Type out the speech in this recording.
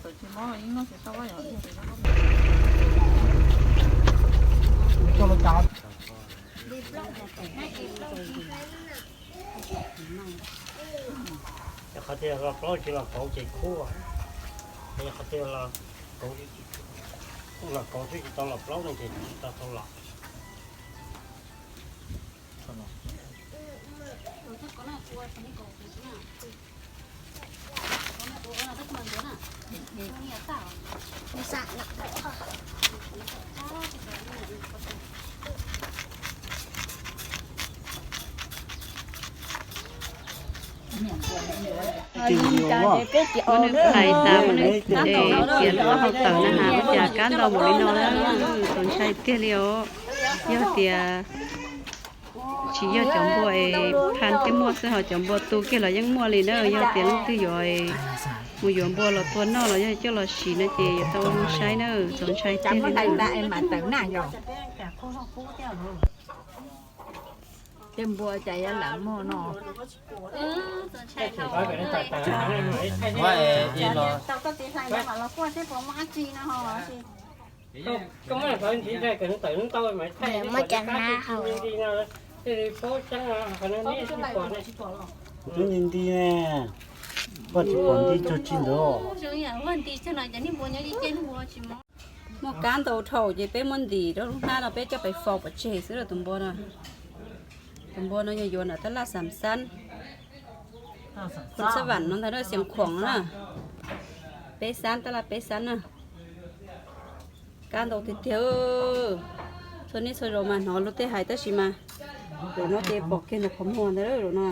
Qhov tias los plaub tsis los kauv ces kub, qhov tias los kauv xwb tsis tau los plaub no ces tsis tau los. Muab nws phais tas, muab nws tiav hauv tawm na has, ua cas kab ntau npaum li no na, txaus ntshai tiag li os. Yog tias tsis yog cov npua es pha thiaj muaj xwb, ho cov npua tu kiag los yeej muaj li na. Yog tias leej twg yuav mus yuav npua los tua noj los yog coj los siv no ces yuav tau saib na, txaus ntshai tiag li na. Tej npua cas yuav lam muaj no. Muaj cov hnab hau. Twb nti nti ne, koj tsis pom nti tsuag tsi ntawd. Muaj kab ntau dhau ces peb muab ntim rau lub hnab no peb coj pem faus pov tseg xwb rau tus npua no. Tus npua no yog yuav nram tab laj Xam Xab, Xam Xab Vam no ntag, Xiav Khuam no na. Peb xab, tab laj peb xab na. Kab ntau tiag tiag. Txhua niaj txhua zaus mas hnov luag tej hais tab sis mas zaum no ces pom kiag ntawm qhov muag ntawd zaum no.